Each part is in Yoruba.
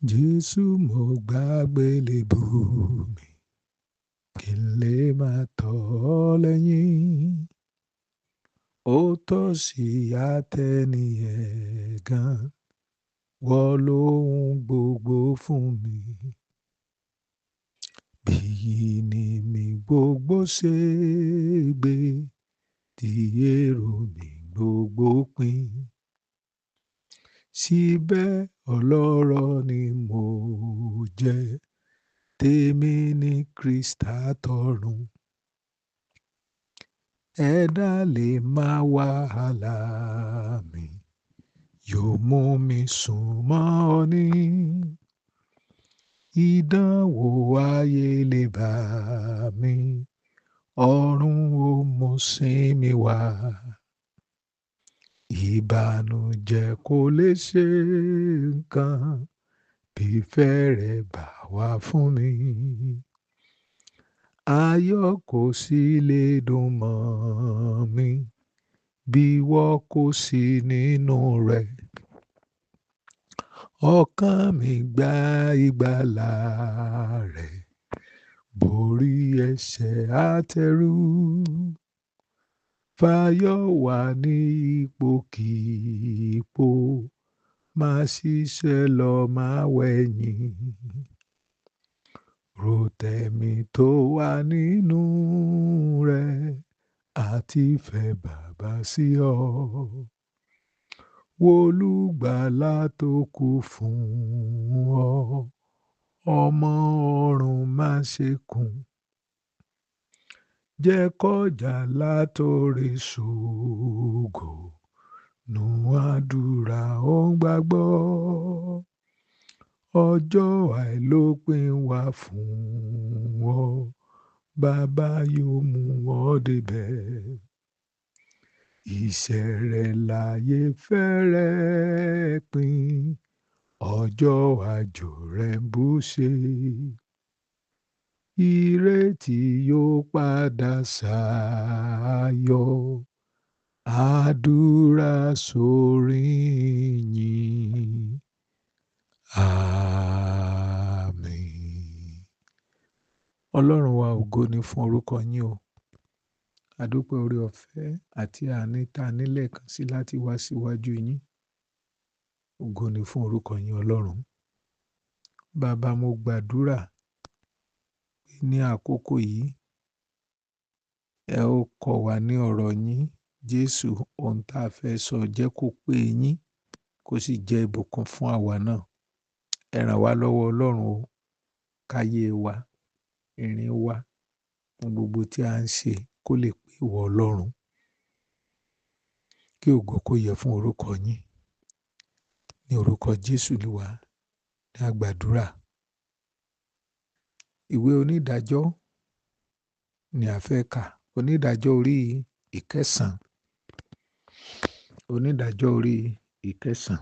Jésù, mo gbàgbélébù mi, kí n lè máa tọ̀ ọ́ lẹ́yìn. Ó tọ́ sí àtẹni ẹ̀gàn, wọ́n lóhun gbogbo fún mi. Bí ni mi gbogbo ṣe gbé, tí èrò mi gbogbo pín. Síbẹ̀ ọlọ́rọ̀ ni mo jẹ́, tèmi ní Kristi àtọ̀run. Ẹ̀dá lè máa wàhálà mi, yóò mú mi sún mọ́ ọ ní. Ìdánwò ayé lè bá mi, ọ̀run ó mú sinmi wá. Ìbànújẹ́ kò lè ṣe nǹkan bí fẹ́rẹ̀ bá wà fún mi. Ayọ̀ kò sì lè dùn mọ́ mi bí wọ́n kò sí nínú rẹ̀. Ọkàn mi gba ìgbàlà rẹ̀, borí ẹ̀ṣẹ̀ àtẹrù. Fàyọ̀ wà ní ipòkípò, máa ṣiṣẹ́ lọ máa wẹ̀yìn. Rotẹ̀mí tó wà nínú rẹ̀ àti ìfẹ́ bàbá sí ọ. Wolùgbàlà tó kú fún ọ, ọmọ ọ̀run má ṣe kùn. Jẹ́ kọjá látòrí ṣògo, nù àdúrà ó ń gbàgbọ́. Ọjọ́ àìlópin wà fún ọ, bàbá yóò mú ọ débẹ̀. Iṣẹ́ rẹ̀ láyé fẹ́rẹ̀ pín, ọjọ́ àjò rẹ̀ ń bú ṣe. Ìrètí yóò padà sáyọ̀, àdúrà sórí yín. Àmín. Ọlọ́run wa, ògo ni fún orúkọ yín o. A dúpẹ́ oore ọ̀fẹ́ àti àní tá a ní lẹ́ẹ̀kan sí láti wá síwájú yín. Ògo ni fún orúkọ yín Ọlọ́run. Bàbá, mo gbàdúrà pé ní àkókò yìí, ẹ ó kọ́ wa ní ọ̀rọ̀ yín. Jésù, ohun tá a fẹ́ sọ jẹ́ kó pé yín, kó sì jẹ́ ìbùkún fún àwa náà. Ẹ ràn wá lọ́wọ́ Ọlọ́run o, káyé wa, ìrìn wa, ohun gbogbo tí a ń ṣe kó lè pé ìwọ Ọlọ́run. Kí ògo kó yẹ fún orúkọ yín. Ní orúkọ Jésù Olúwa ní a gbàdúrà. Ìwé onídàájọ́ ni a fẹ́ kà. Onídàájọ́ orí ìkẹsàn. Onídàájọ́ orí ìkẹsàn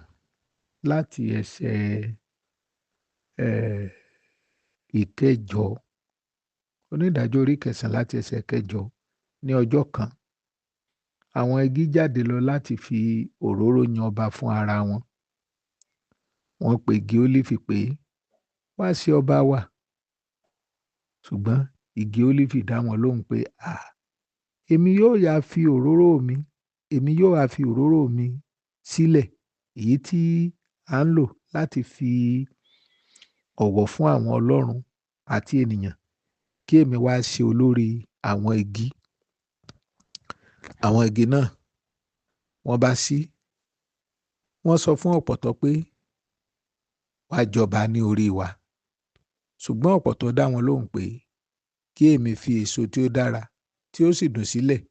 láti ẹsẹ̀ ìkẹjọ. Onídàájọ́ orí ìkẹsàn láti ẹsẹ̀ kẹjọ. Ní ọjọ́ kan, àwọn igi jáde lọ láti fi òróró yan ọba fún ara wọn. Wọ́n pe igi ólífì pé, wá sí ọba wa. Ṣùgbọ́n igi ólífì dá wọn lóhùn pé, à, èmi yóò yà fi òróró mi, èmi yóò wá fi òróró mi sílẹ̀, èyí tí à ń lò láti fi ọ̀wọ̀ fún àwọn ọlọ́run àti ènìyàn, kí èmi wá ṣe olórí àwọn igi. Àwọn igi náà wọ́n bá sí, wọ́n sọ fún ọ̀pọ̀tọ́ pé, wá jọba ní orí wa. Ṣùgbọ́n ọ̀pọ̀tọ́ dá wọn lóhùn pé, kí èmi fi èso tí ó dára tí ó sì dùn sílẹ̀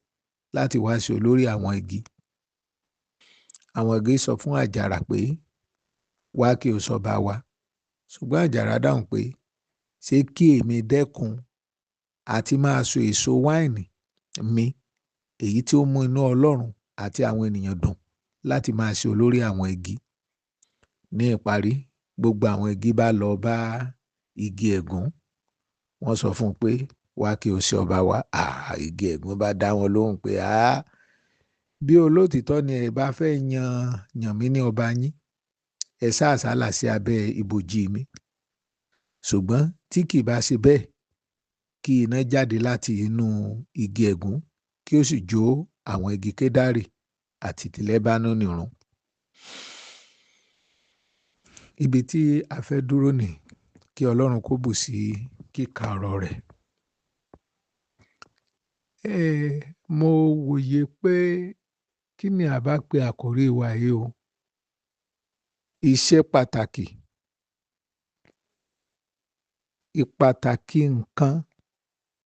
láti wá ṣe olórí àwọn igi. Àwọn igi sọ fún àjàrà pé, wá kí o ṣọba wa. Ṣùgbọ́n àjàrà dáhùn pé, ṣé kí èmi dẹ́kun àti máa so èso wáìnì mi, èyí tí ó mú inú Ọlọ́run àti àwọn ènìyàn dùn láti máa ṣe olórí àwọn igi. Ní ìparí, gbogbo àwọn igi bá lọ bá igi ẹ̀gún. Wọ́n sọ fún un pé, wá kí o ṣe ọba wa. À, igi ẹ̀gún bá dá wọn lóhùn pé, á, bí olóòtítọ́ ni ẹ bá fẹ́ yan mí ní ọba yín, Ẹ sá àsálà sí abẹ́ ibòji mi. Ṣùgbọ́n tí kì bá ṣe bẹ́ẹ̀, kí iná jáde láti inú igi ẹ̀gún, kí ó sì jó àwọn igi kédárì àti ti Lẹ́bánónì run. Ibi tí a fẹ́ dúró nì, kí Ọlọ́run kó bù sí kíka ọ̀rọ̀ rẹ̀. Mo wòye pé kí ni a bá pe àkórí wa yìí o? Iṣẹ́ pàtàkì. Ìpàtàkì nǹkan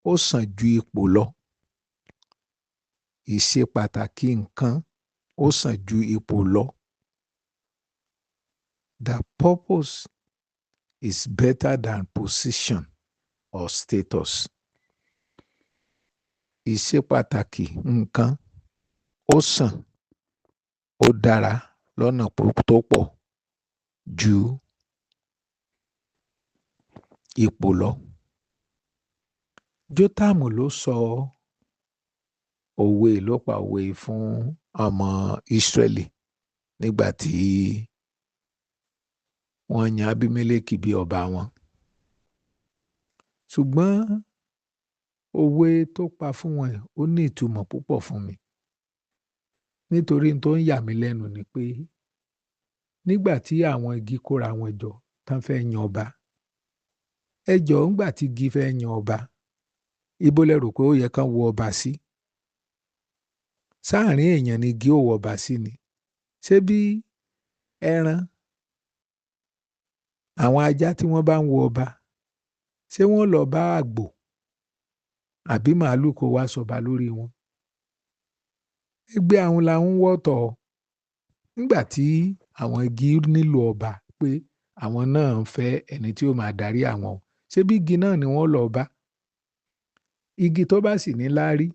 ó sàn ju ipò lọ. Ìṣe pàtàkì nǹkan ó sàn ju ipò lọ. The purpose is better than position or status. Ìṣe pàtàkì nǹkan ó sàn, ó dára lọ́nà tó pọ̀ ju ipò lọ. Jótámù ló sọ òwe, ló pa òwe fún ọmọ Ísírẹ́lì nígbà tí wọ́n yan Abímẹ́lékì bí ọba wọn. Ṣùgbọ́n òwe tó pa fún wọn ó ní ìtumọ̀ púpọ̀ fún mi. Nítorí tó ń yà mí lẹ́nu ni pé nígbà tí àwọn igi kóra wọn jọ tán fẹ́ yan ọba, ẹ jọ̀ọ́, ńgbà tí igi fẹ́ yan ọba, ibo lẹ rò pé ó yẹ kán wo ọba sí? Sáàrin èèyàn ni igi ó wọ ọba sí ni? Ṣé bí ẹran, àwọn ajá tí wọ́n bá ń wo ọba, ṣé wọ́n lọ bá àgbò àbí màálù kó wá sọba lórí wọn? Ẹgbẹ́ àwọn làwọn ń wọ́tọ̀. Nígbà tí àwọn igi nílò ọba pé àwọn náà ń fẹ́ ẹni tí ó máa darí àwọn o, ṣé bí igi náà ni wọ́n lọ bá? Igi tó bá sì ní láárí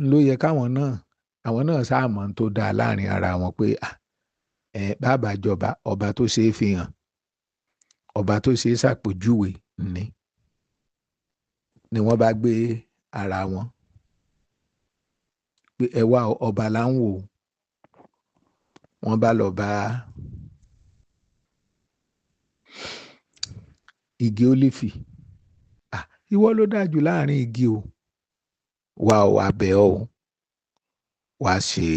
ló yẹ káwọn náà, àwọn náà sáà mọ̀ tó dáa láàrin ara wọn pé bàbá jọba, ọba tó ṣe é fi hàn, ọba tó ṣe é ṣàpèjúwe ni. Ni wọ́n bá gbé ara wọn pé ẹ wá ọba là ń wò. Wọ́n bá lọ bá igi ólífì. Ìwọ ló dáa jù láàrin igi o. Wá o, wá bẹ̀ ọ́ o. Wá ṣe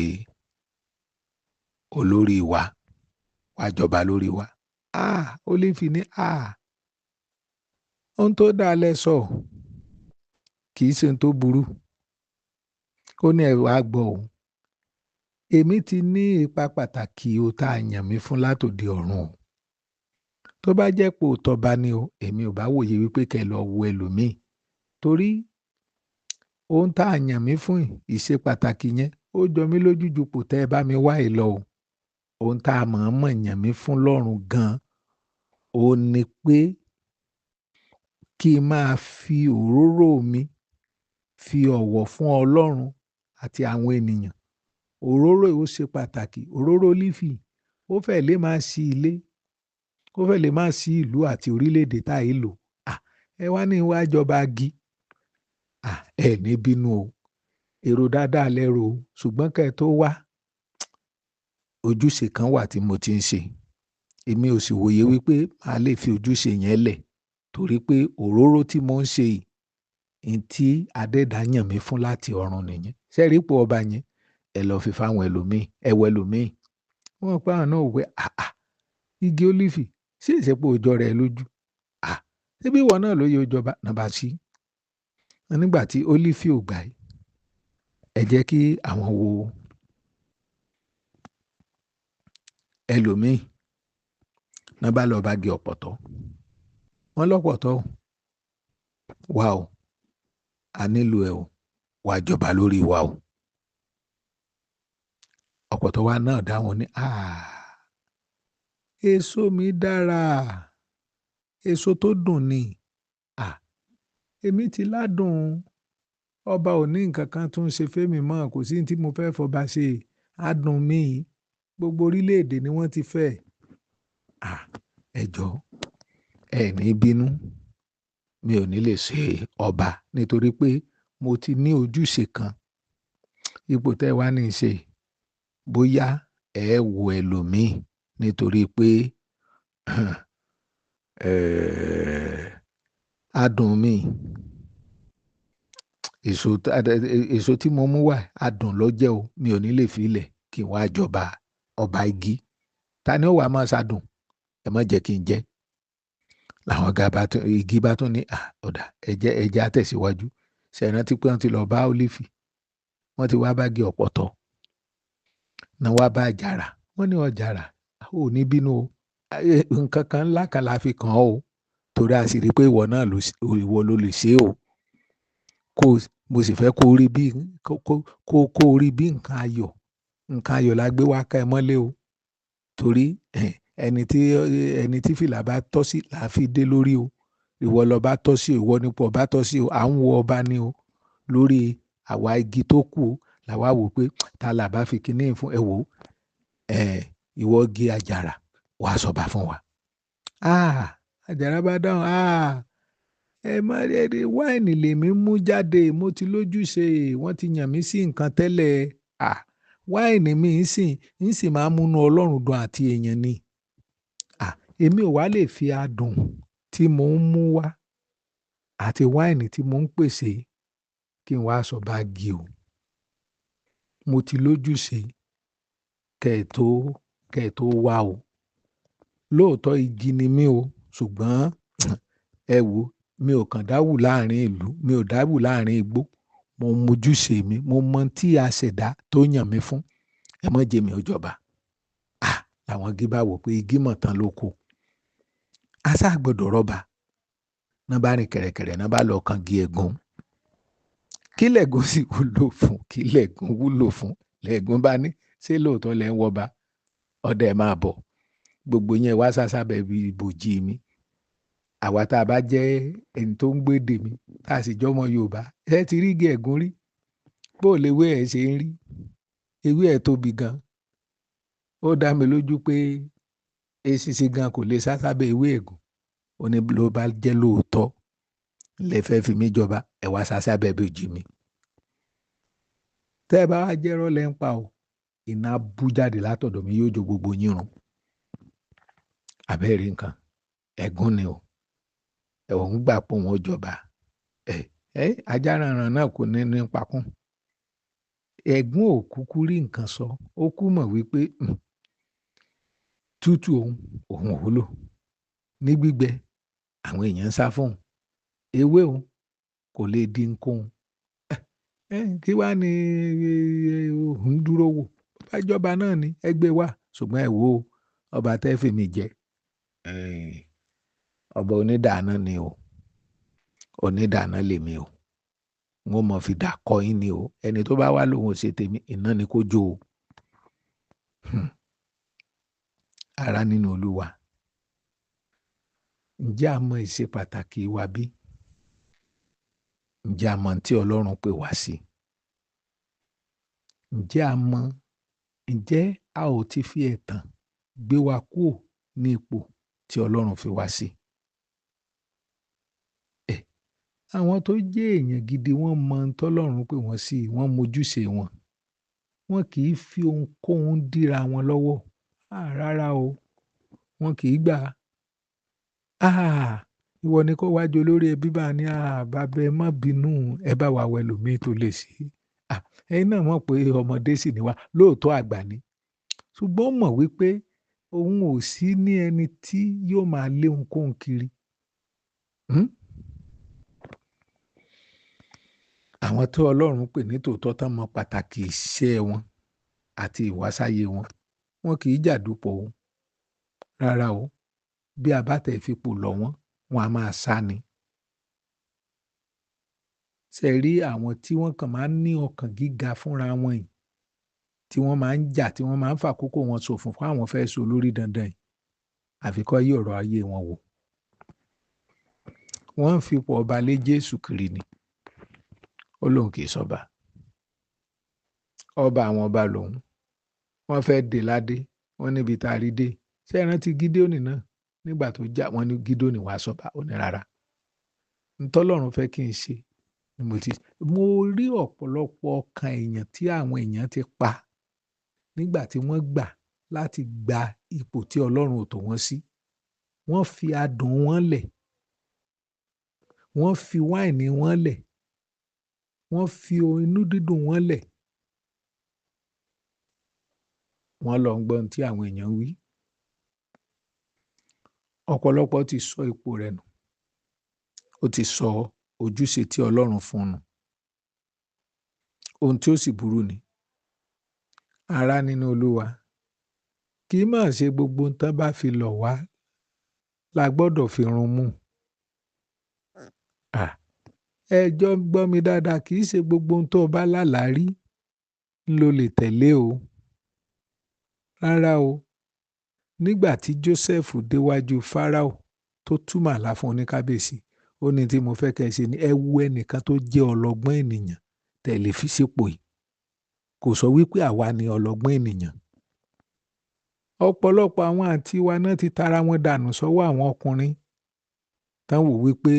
olórí wa. Wá jọba lórí wa. Ólífì ní ohun tó dáa lẹ sọ, kì í ṣe ohun tó burú. Ó ní ẹ wá gbọ́ o. Èmi ti ní ipa pàtàkì o tá a yàn mí fún látòde ọ̀run o. Tó bá jẹ́ pé òótọ́ bá ní o, èmi ò bá wòye wípé kẹ́ lọ wo ẹlòmíì. Torí ohun tá a yàn mí fún ìṣe pàtàkì yẹn, ó jọ mí lójú ju pò tẹ́ ẹ bá mi wá yìí lọ o. Ohun tá a mọ̀ọ́mọ̀ yàn mí fún lọ́run gan-an, ó ní pé kí n máa fi òróró mi fi ọ̀wọ̀ fún Ọlọ́run àti àwọn ènìyàn. Òróró yìí ó ṣe pàtàkì. Òróró ólífì ó fẹ́ lè máa ṣí ilé, ó fẹ́ lè máa ṣí ìlú àti orílẹ̀-èdè tá yìí lò. Ẹ wá ní wá jọba igi. Ẹ ní bínú o. Èrò dáadáa lẹ́rò o. Ṣùgbọ́n kẹ́ ẹ tó wá, ojúṣe kan wà tí mo ti ń ṣe. Èmi ò sì wòye wípé màá lè fi ojúṣe yẹn lẹ̀ torí pé òróró tí mò ń ṣe yìí, n tí Adẹ́dàá yàn mí fún láti ọ̀run nìyẹn. Ṣé ẹ rí ipò ọba yẹn? Ẹ lọ fi fáwọn ẹlòmíì, ẹ wọ ẹlòmíì. Wọ́n pa àwọn náà wò pé igi ólífì, ṣé ìṣe pé ó jọ rẹ̀ lójú? Ṣé bí ìwọ náà ló yẹ ó jọba? Náà bá sí. Nígbà tí ólífì ò gbà yìí, ẹ jẹ́ kí àwọn wo ẹlòmíì. Náà bá lọ bá gé ọ̀pọ̀tọ́. Wọ́n lọ́pọ̀tọ́ o. Wá o, a nílò ẹ o, wá jọba lórí wa o. Ọ̀pọ̀tọ́ wa náà dá wọn ní, èso mi dára, èso tó dùn ni. Èmi ti ládùn. Ọba ò ní nǹkan kan tó ń ṣe fémi mọ́, kò sí ní tí mo fẹ́ fọba ṣe. Adùn mi, gbogbo orílẹ̀-èdè ni wọ́n ti fẹ́. Ẹ jọ̀ọ́, ẹ ní bínú. Mi ò ní lè ṣe ọba nítorí pé mo ti ní ojúṣe kan. Ipò tẹ́ ẹ wá ní í ṣe, bóyá ẹ wo ẹlòmíì. Nítorí pé adùn mi, èso tí mo mú wá, adùn ló jẹ́ o, mi ò ní lè fi ilẹ̀ kí n wá jọba ọba igi. Ta ni ó wàá máa ṣàdùn? Ẹ má jẹ́ kí n jẹ́. Làwọn igi bá tún ní, ọ̀dà, ẹ jẹ́ á tẹ̀síwájú. Ṣé ẹ rántí pé wọ́n ti lọ bá ólífì, wọ́n ti wá bá igi ọ̀pọ̀tọ́, náà wá bá àjàrà. Wọ́n ní ọ̀jàrà, ò ní bínú o, nǹkan kan ńlá kan la fi kàn ọ́ o, torí a sì rí i pé ìwọ náà ìwọ ló lè ṣe o. Kó mo sì fẹ́ kó rí bí, kó rí bí nǹkan ayọ̀, nǹkan ayọ̀ la gbé wá ká ẹ mọ́lé o. Torí ẹni tí fìlà bá tọ́ sí là á fi dé lórí o. Ìwọ lọ bá tọ́ sí o, ìwọ nípò bá tọ́ sí o, à ń wo ọba ni o. Lórí àwa igi tó kù o, làwa wò pé ta là bá fi kíní fún ẹ wò. Ìwọ igi àjàrà, wàá sọba fún wa. Àjàrà bá dáhùn, ẹ má ẹ rí wáìnì lèmi mú jáde, mo ti lójúṣe, wọ́n ti yàn mí sí nǹkan tẹ́lẹ̀. Wáìnì mi ń sìn máa múnú Ọlọ́run dùn àti èèyàn ni. Èmi ò wá lè fi adùn tí mò ń mú wá àti wáìnì tí mò ń pèsè kí n wá sọba igi o. Mo ti lójúṣe kẹ́ ẹ tó wá o. Lóòótọ́ igi ni mí o, ṣùgbọ́n ẹ wò, mi ò kàn dáwù láàrin ìlú, mi ò dáwù láàrin igbó. Mo mojúṣe mi, mo mọ tí a ṣẹ̀dá tó yàn mí fún. Ẹ má jẹ́ mi ó jọba. Làwọn igi bá wò pé igi mọ̀ tán ló kù. A sá gbọdọ̀ rọ́bà. Ná bá rìn kẹ̀rẹ̀kẹ̀rẹ̀, ná bá lọ kan igi ẹ̀gún. Kí lẹ̀gún sì wúlò fún? Kí lẹ̀gún wúlò fún? Lẹ̀gún bá ní, ṣé lóòótọ́ lẹ ń wọba? Ọdẹ máa bọ̀. Gbogbo yẹn wá sá sábẹ́ ibòji mi. Àwa tá a bá jẹ́ ẹni tó ń gbédè mi, tá a sì jọmọ Yorùbá, ẹ ti rí igi ẹ̀gún rí? Bó o lè ewé ẹ̀ ṣe ń rí? Ewé ẹ̀ tóbi gan. Ó dá mi lójú pé eṣinṣin gan kò lè sá sábẹ́ ewé ẹ̀gún. Ó ní ló bá jẹ́ lóòótọ́ lẹ fẹ́ fi mí jọba, ẹ wá sá sábẹ́ ibòji mi. Tẹ́ ẹ bá wá jẹ́rọ́ lẹ́ ń pa o, iná bú jáde látọ̀dọ̀ mi yóò jó gbogbo yín run. Àbẹ́ẹ̀rí nǹkan, ẹ̀gún ni o. Òun gbà pé òun ó jọba. Ajá rànran náà kò ní ní pakún. Ẹ̀gún ò kúkú rí nǹkan sọ. Ó kú mọ̀ wípé tútù òun, òun ò wúlò. Ní gbígbẹ, àwọn èèyàn ń sá fún òun. Ewé òun kò lè di nkóhun. Kí wá ní òun dúró wò? Bá jọba náà ni, ẹ gbé wá. Ṣùgbọ́n ẹ wò ó, ọba tẹ́ fi mi jẹ. Ọba onídàáná ni o. Onídàáná lèmi o. N ó mọ̀ fi dà kọ́ yín ni o. Ẹni tó bá wá lóhun ò ṣe tèmi, iná ni kó jó o. Ará nínú Olúwa. Ǹjẹ́ a mọ ìṣe pàtàkì wa bí? Ǹjẹ́ a mọ tí Ọlọ́run pè wá sí? Ǹjẹ́ a mọ̀? Ǹjẹ́ a ò ti fi ẹ̀tàn gbé wa kúrò ní ipò tí Ọlọ́run fi wá sí? Àwọn tó jẹ́ èèyàn gidi wọ́n mọ ohun tọ́lọ́run pè wọ́n sí, wọ́n mojúṣe wọn. Wọn kì í fi ohunkóhun díra wọn lọ́wọ́. Rárá o, wọn kì í gbà. Ìwọ ni kó wá jọ lórí ẹbí bá ní, bàbá ẹ má bínú, ẹ bá wa wẹ lòmíì tó lè ṣe. Ẹ̀yin náà mọ̀ pé ọmọdé sì ni wá, lóòótọ́ àgbà ni. Ṣùgbọ́n ó mọ̀ wípé òun ò sí ní ẹni tí yóò máa lé ohunkóhun kiri. Àwọn tó Ọlọ́run pè ní tòótọ́ tán mọ pàtàkì iṣẹ́ wọn àti ìwásáyé wọn. Wọn kì í jàdúpọ̀ o. Rárá o. Bí a bá tẹ̀ fipò lọ̀ wọ́n, wọn a máa sá ni. Ṣé rí àwọn tí wọ́n kàn máa ń ní ọkàn gíga fúnra wọn yìí, tí wọ́n máa ń jà, tí wọ́n máa ń fàkókò wọn ṣòfò fún àwọn fẹ́ so lórí dandan yìí, àfi kó yí ọ̀rọ̀ ayé wọn wò. Wọ́n ń fipò ọba lé Jésù kiri ni. Ó lóun kì í sọba. Ọba àwọn ọba lòun. Wọ́n fẹ́ dé ládé, wọ́n níbi tá a rí dé. Ṣé ẹ rántí Gídíónì náà? Nígbà tó já, wọ́n ní Gídíónì wá sọba, ó ní rárá. Ntọ́lọ́run fẹ́ kí n ṣe ni mo ti. Mo rí ọ̀pọ̀lọpọ̀ ọkàn èèyàn tí àwọn èèyàn ti pa nígbà tí wọ́n gbà láti gba ipò tí Ọlọ́run ò tò wọ́n sí. Wọ́n fi adùn wọn lẹ̀, wọ́n fi wáìnì wọn lẹ̀, wọ́n fi inú dídùn wọn lẹ̀. Wọ́n lọ ń gbọ́ ohun tí àwọn èèyàn wí. Ọ̀pọ̀lọpọ̀ ti sọ ipò rẹ̀ nù, ó ti sọ ojúṣe tí Ọlọ́run fún un nù. Ohun tí ó sì burú ni. Ará nínú Olúwa, kì í máa ṣe gbogbo ohun tán bá fi lọ̀ wá la gbọ́dọ̀ fi run mú. Ẹ jọ gbọ́ mi dáadáa, kì í ṣe gbogbo ohun tó o bá lálàá rí ló lè tẹ̀lé o. Rárá o. Nígbà tí Joseph déwájú Fáráò tó túmọ̀ àlá fún oníkábíyèsí, ó ní tí mo fẹ́ kẹ́ ẹ ṣe ni ẹ wo ẹnìkan tó jẹ́ ọlọ́gbọ́n ènìyàn tẹ̀lé fi sípò yìí. Kò sọ wípé àwa ni ọlọ́gbọ́n ènìyàn. Ọ̀pọ̀lọpọ̀ àwọn àǹtí wa náà ti tara wọn dànù sọ́wọ́ àwọn ọkùnrin tán wò wípé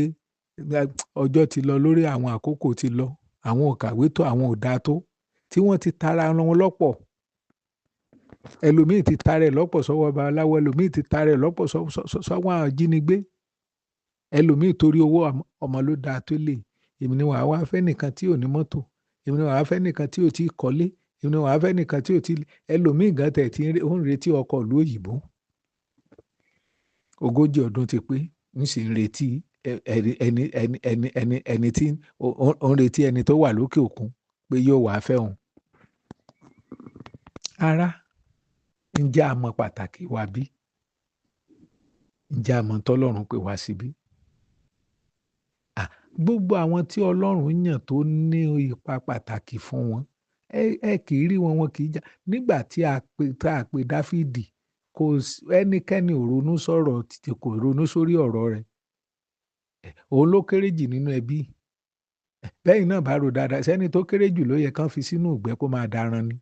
ọjọ́ ti lọ lórí àwọn, àkókò ti lọ, àwọn ò kàwé tó, àwọn ò dáa tó, tí wọ́n ti tara wọn lọ́pọ̀. Ẹlòmíì ti tara ẹ̀ lọ́pọ̀ sọ́wọ́ babaláwo, ẹlòmíì ti tara ẹ̀ lọ́pọ̀ sọ́wọ́ ajínigbé, ẹlòmíì torí owó ọmọ ló dáa tó lè. Èmi ni wàá wá fẹ́ nìkan tí ò ní mọ́tò, èmi ni wàá fẹ́ nìkan tí ò tí ì kọ́lé, èmi ni wàá fẹ́ nìkan tí ò tí ì. Ẹlòmíì gan tẹ̀ tí ó ń retí ọkọ ìlú òyìnbó. 40 ọdún ti pé, ń sì ń retí ẹni tí ó ń retí ẹni tó wà lókè òkun pé yóò wá fẹ́ òun. Ará, ǹjẹ́ a mọ pàtàkì wa bí? Ǹjẹ́ a mọ tọ́lọ́run pè wá síbí? Gbogbo àwọn tí Ọlọ́run yàn tó ní ipa pàtàkì fún wọn, ẹ kì í rí wọn, wọn kì í jà. Nígbà tí a pè Dáfídì, kò ẹnikẹ́ni ò ronú sọ̀rọ̀, kò ronú sórí ọ̀rọ̀ rẹ̀. Òun ló kéré jù nínú ẹbí. Bẹ́ẹ̀ náà bá rò dáadáa, sẹ́ni tó kéré jù ló yẹ kán fi sínú ìgbẹ́ kó máa daran ni.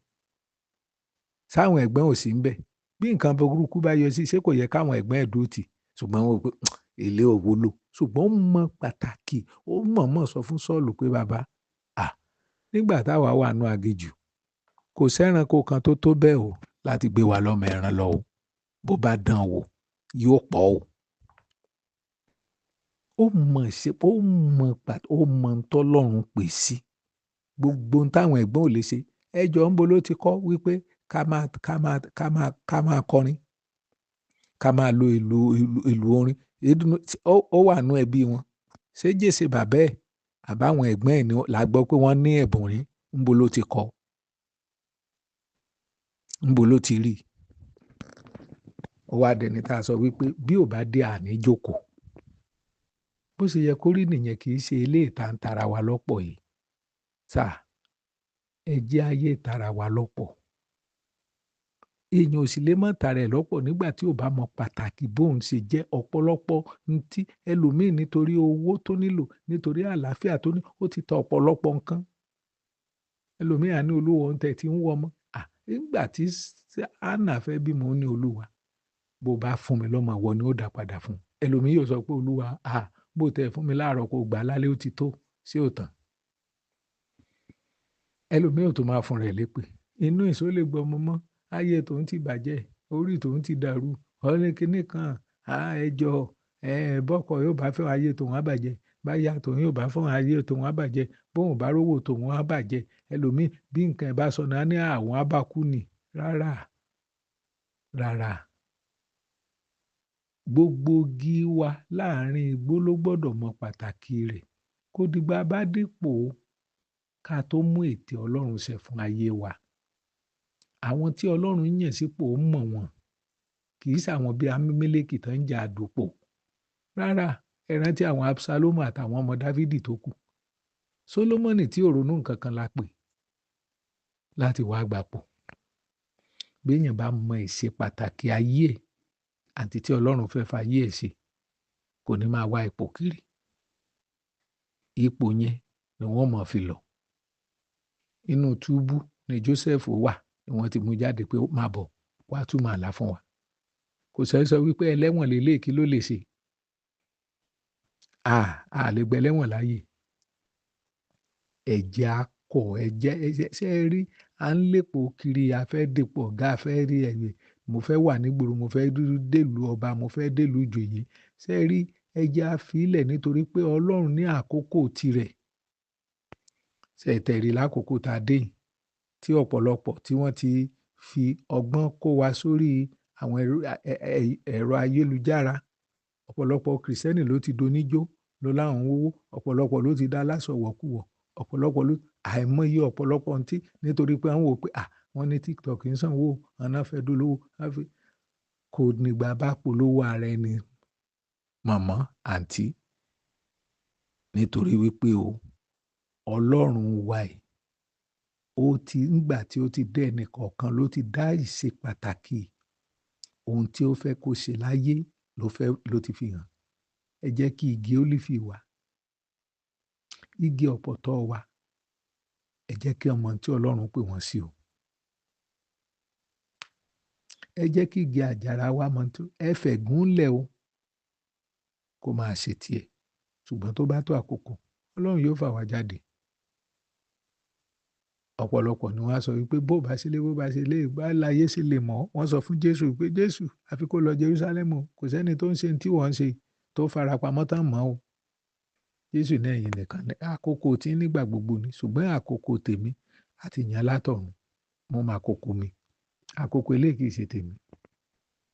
Sáwọn ẹ̀gbọ́n ò sí ń bẹ̀. Bí nǹkan burúkú bá yọ sí, ṣé kò yẹ káwọn ẹ̀gbọ́n ẹ̀ dúró tì? Ṣùgbọ́n wọ́n pé ilé ò wúlò. Ṣùgbọ́n ó mọ pàtàkì, ó mọ̀ọ́mọ̀ sọ fún Sọ́ọ̀lù pé bàbá, nígbà táwa wà nú aginjù, kò sẹ́ranko kan tó tó bẹ́ẹ̀ o láti gbé wa lọ́mọ ẹran lọ o. Bó bá dán wò, yóò pọ̀ o. Ó mọ̀ ṣe, ó mọ̀ pàtó, ó mọ̀ ń tọ́lọ́run pè sí. Gbogbo ohun táwọn ẹ̀gbọ́n ò lè ṣe. Ẹ jọ ń bo ló ti kọ́ wípé ká máa kọrin, ká máa lo ìlú orin. Ó wà nú ẹbí wọn. Ṣé Jésè bàbá ẹ̀ àbáwọn ẹ̀gbọ́n ẹ̀ ni la gbọ́ pé wọ́n ní ẹ̀bùn rí? Ń bo ló ti kọ́? Ń bo ló ti rí? Ó wá dẹni tá a sọ wípé bí ò bá dé àní jókòó. Bó ṣe yẹ kó rí nìyẹn, kì í ṣe ilé ìta ń tara wa lọ́pọ̀ yìí. Sà, ẹ jẹ́ ayé tara wa lọ́pọ̀. Èèyàn ò sì lè mọ̀ tara ẹ̀ lọ́pọ̀ nígbà tí ò bá mọ pàtàkì bóun ṣe jẹ́. Ọ̀pọ̀lọpọ̀ ntí ẹlòmíì nítorí owó tó nílò, nítorí àlàáfíà tó ní, ó ti ta ọ̀pọ̀lọpọ̀ nǹkan. Ẹlòmíì á ní Olúwa òun tẹ̀ tí ń wọ ọmọ. Nígbà tí Hánà fẹ́ bímọ, ó ní Olúwa, bó bá fún mi lọ́mọ, ìwọ ni ó dá padà fún un. Ẹlòmíì yóò sọ pé Olúwa, bó tẹ̀ fún mi láàárọ̀ kó gbà lálẹ́, ó ti tó, ṣé ò tán? Ẹlòmíì ò tó máa fún rẹ̀ lépè. Inú ìṣó lè gbọ́ ọmọ mọ́. Ayé tòun ti bàjẹ́, orí tòun ti dàrú, ọ̀rẹ́ kìíní kan, ẹjọ́, bọ́kọ̀ yóò bá fẹ́ ayé tòun á bàjẹ́, báyà tòun yóò bá fún ayé tòun á bàjẹ́, bóun bá rówó tòun á bàjẹ́. Ẹlòmíì bí nǹkan ẹ̀ bá sọnù, á ní àwọn á bá kú ni. Rárá, rárá. Gbogbo igi wa láàrin igbó ló gbọ́dọ̀ mọ pàtàkì rẹ̀. Kó dìgbà bá dípò ká tó mú ètè Ọlọ́run ṣẹ fún ayé wa. Àwọn tí Ọlọ́run yàn sípò ó mọ̀ wọ́n. Kì í ṣàwọn bíi Abimélékì tó ń jà àdòpọ̀. Rárá, ẹ rántí àwọn Absalomu àtàwọn ọmọ Dáfídì tó kù. Sólómọ́nì tí ò ronú nǹkan kan la pè láti wá gbapò. Bí èèyàn bá mọ ìṣe pàtàkì ayé ẹ̀ àti tí Ọlọ́run fẹ́ fa ayé ẹ̀ ṣe, kò ní máa wá ipò kiri. Ipò yẹn ni wọ́n mọ̀ fi lọ. Inú túbú ni Joseph wà ni wọ́n ti mú jáde pé má bọ̀ wá túmọ̀ àlá fún wa. Kò sọ sọ wípé ẹlẹ́wọ̀n lélẹ̀ kí ló lè ṣe. A lè gbẹ ẹlẹ́wọ̀n láàyè. Ẹ̀jẹ̀ akọ, ẹ̀jẹ̀, ẹ̀jẹ̀, ṣé ẹ rí? À ń lépo kiri, a fẹ́ dépò ọ̀gá, a fẹ́ rí ẹ̀yẹ. Mo fẹ́ wà nígboro, mo fẹ́ dèlú ọba, mo fẹ́ dèlú ìjòyè. Ṣé ẹ rí, ẹ jẹ́ á fi í lẹ̀ nítorí pé Ọlọ́run ní àkókò tirẹ̀. Ṣé ẹ tẹ̀rí lákòókò tá a dé yìí, tí ọ̀pọ̀lọpọ̀ tí wọ́n ti fi ọgbọ́n kó wa sórí àwọn ẹ̀rọ ayélujára. Ọ̀pọ̀lọpọ̀ Kìrìsìtẹ́nì ló ti doníjó, ló láwọn ń wówó, ọ̀pọ̀lọpọ̀ ló ti dá láṣọ wọ̀kúwọ̀, ọ̀pọ̀lọpọ̀ ló àìmọye ọ̀pọ̀lọpọ̀ ntí nítorí pé wọ́n wò pé à wọ́n ní TikTok ń sanwó, àwọn náà fẹ́ dolówó, kò nígbà bá polówó ara ẹni mọ̀mọ́ àǹtí, nítorí wípé o Ọlọ́run wa yìí, ó ti ńgbà tí ó ti dá ẹnì kọ̀ọ̀kan ló ti dá ìṣe pàtàkì ohun tí ó fẹ́ kó ṣe láyé ló fẹ́ ló ti fi hàn. Ẹ jẹ́ kí igi ólífì wa, igi ọ̀pọ̀tọ́ wa, ẹ jẹ́ kí ọmọ tí Ọlọ́run pè wọ́n sí o. Ẹ jẹ́ kí igi àjàrà wa mọ̀ tó ẹ fẹ̀gún lẹ̀ o kó máa ṣe tiẹ̀. Ṣùgbọ́n tó bá tó àkókò, Ọlọ́run yóò fà wá jáde. Ọ̀pọ̀lọpọ̀ ni wọ́n á sọ wípé bó bá ṣe lé, bó bá ṣe lé, bá láyé ṣe lè mọ̀. Wọ́n sọ fún Jésù pé Jésù, àfi kó lọ Jerúsálẹ́mù, kò sẹ́ni tó ń ṣe tí wọ́n ń ṣe tó farapamọ́ tán mọ́ o. Jésù ní ẹ̀yin nìkan ní àkókò tí nígbà gbogbo ni, ṣùgbọ́n àkókò tèmi àti ìyàn látọ̀run, mo mọ àkókò mi. Àkókò eléyìí kì í ṣe tèmi.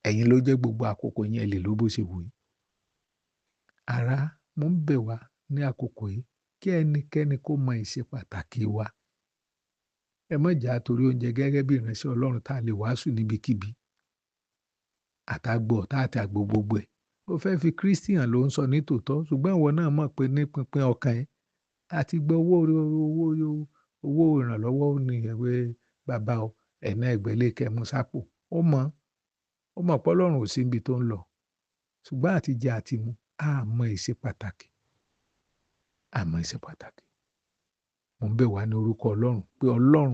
Ẹ̀yin ló jẹ́ gbogbo àkókò yẹn lè ló bó ṣe wù yín. Ará, mo ń bẹ̀ wá ní àkókò yìí kí ẹnikẹ́ni kó mọ ìṣe pàtàkì wa. Ẹ má jà torí oúnjẹ gẹ́gẹ́ bí ìránṣẹ́ Ọlọ́run tá a lè wàásù níbikíbi. Àtàgbò ọ̀tá àti àgbo gbogbo ẹ̀. Ó fẹ́ fi Kristi hàn ló ń sọ ní tòótọ́, ṣùgbọ́n ìwọ náà mọ̀ pé ní pínpín ọkàn ẹ àti gbọ́ owó owó owó ìrànlọ́wọ́ ní ìwé bàbá o, ẹ̀ná ẹgbẹ̀lé kẹmu sápò. Ó mọ̀ pé Ọlọ́run ò sí ibi tó ń lọ. Ṣùgbọ́n àti jẹ àti mu, a mọ ìṣe pàtàkì. A mọ ìṣe pàtàkì. Mo ń bẹ̀ wá ní orúkọ Ọlọ́run pé Ọlọ́run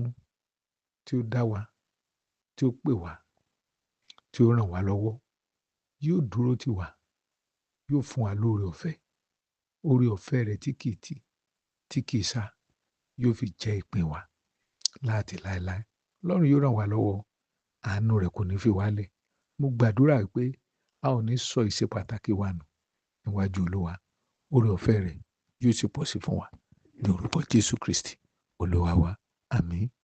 tí ó dá wa, tí ó pè wá, tí ó ràn wá lọ́wọ́, yóò dúró tì wá, yóò fún wa lóore ọ̀fẹ́. Oore ọ̀fẹ́ rẹ̀ tí kì í tì, tí kì í sá, yóò fi jẹ́ ìpín wa láti láéláé. Ọlọ́run yóò ràn wá lọ́wọ́, àánú rẹ̀ kò ní fi wá lẹ̀. Mo gbàdúrà pé a ò ní sọ ìṣe pàtàkì wa nù níwájú Olúwa. Oore ọ̀fẹ́ rẹ̀ yóò sì pọ̀ sí fún wa ní orúkọ Jésù Kristi, Olúwa wa. Àmín.